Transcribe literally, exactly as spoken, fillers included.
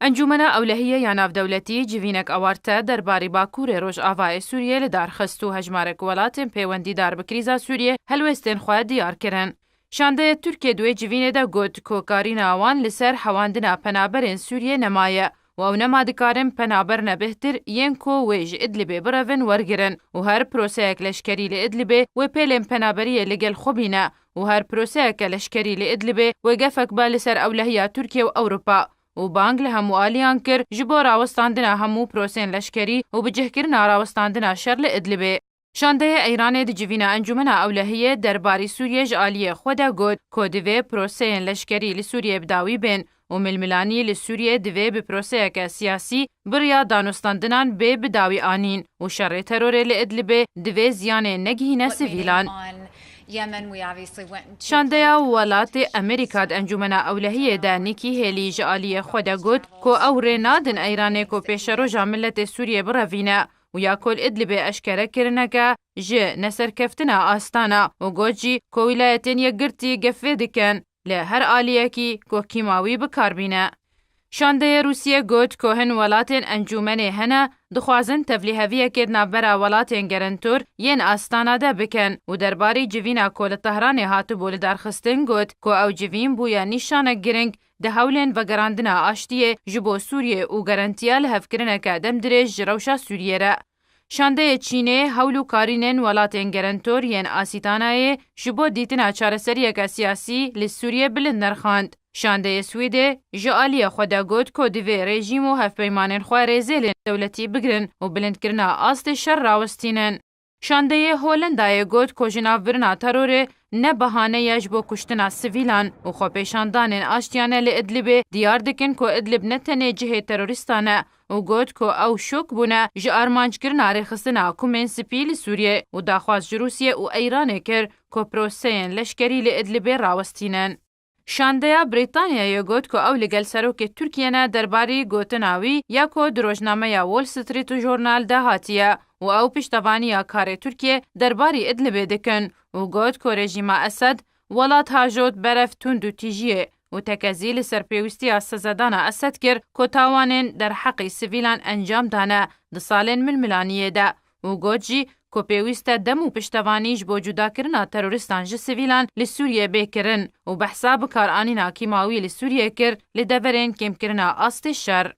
Encûmena Ewlehiyê ya Navdewletî civînek awarte derbarî Bakurê Rojavayê Sûriyê li dar xist û hejmarek welatên pêwendîdar bi krîza Sûriyê helwêstên xwe diyar kirin. Şandeyê Tirkiyê di wê civînê de got ku karîna wan li ser hewandina penaberên Sûriyê nemaye û ew nema dikarin penaber ne bêhtir yên ku wê ji Idlibê birevin wergirin û her proseyek leşkerî li Idlibê wê pêlên penaberiyê li gel xwe bîne û her proseyeke leşkerî li Idlibê wê gefek be li ser ewlehiya Tirkiye û Ewropa û bang li hemû aliyan kir ji bo rawestandina hemû prosên leşkerî û bicihkirina rawestandina şer li Idlibê. Şandeyê Eyranê di civîna Encûmena Ewlehiyê derbarî Sûriyê ji aliyê xwe de got ku divê proseyên leşkerî li Sûriyê bi dawî bên û milmilanî li Sûriyê divê bi proseyeke siyasî bi riya danûstandinan bê bi dawî anîn û şerê terorê li Idlibê divê ziyanê negihîne sivîlan. Şandeya welatê Amerîka di Encûmena Ewlehiyê de Nikki Haley ji aliyê xwe de got ku ew rê nadin Eyranê ku pêşeroja miletê Sûriyê birevîne û ya ku li Idlibê eşkere kirineke ji neserkeftina astana û got jî ku Wîlayetên Yekgirtî gef vê dikin li her aliyekî ku kîmawî bi kar bîne. Şandeyê Rûsiyê got ku hin welatên encûmenê hene dixwazin tevlîheviyekê di navbera welatên gerentor yên astana de bikin û derbarî civîna ku li Tehranê hatibû lidarxistin got ku ew civîn bûye nîşanek giring di hewlên vegerandina aştiyê ji bo Sûriyê û garantiya lihevkirineke demdirêj ji rewşa Sûriyê re. Şandeyê Çînê hewl û karînên welatên gerentor yên Asîtanayê ji bo dîtina çareseriyeke siyasî li Sûriyê bilind nirxand. Şandeyê Swêdê ji aliyê xwe de got ku divê rejîm û hevpeymanên xwe rêzêlên dewletî bigirin û bilindkirina astê şer rawestînin. Şandeyê Holendayê got ku jinavbirina terorê ne behane ye ji bo kuştina sivîlan û xwepêşandanên aştiyane li Idlibê diyar dikin ku Idlib ne tenê cihê terorîstan e û got ku ew şok bûne ji armanckirina rêxistina Kumên Spî li Sûriyê û daxwaz ji Rûsiyê û Eyranê kir ku proseyên leşkerî li Idlibê rawestînin. Şandeya Brîtanyayê got ku ew li gel serokê Tirkiyê ne derbarî gotina wî ya ku di rojnameya Wall Street Journal de hatiye û ew piştevaniya karê Tirkiyê derbarî Idlibê dikin û got ku rejîma Esed welat hajot berev tund û tîjiyê û tekezî li ser pêwîstiya sezedana Esed kir ku tawanên derheqî sivîlan encam dane di salên milmilaniyê de û got jî ku pêwîst e dem û piştevanî ji bo cudakirina terorîstan ji sivîlan li Sûriyê bê kirin û behsa bikaranîna kîmawî li Sûriyê kir li deverên kêmkirina astê şer.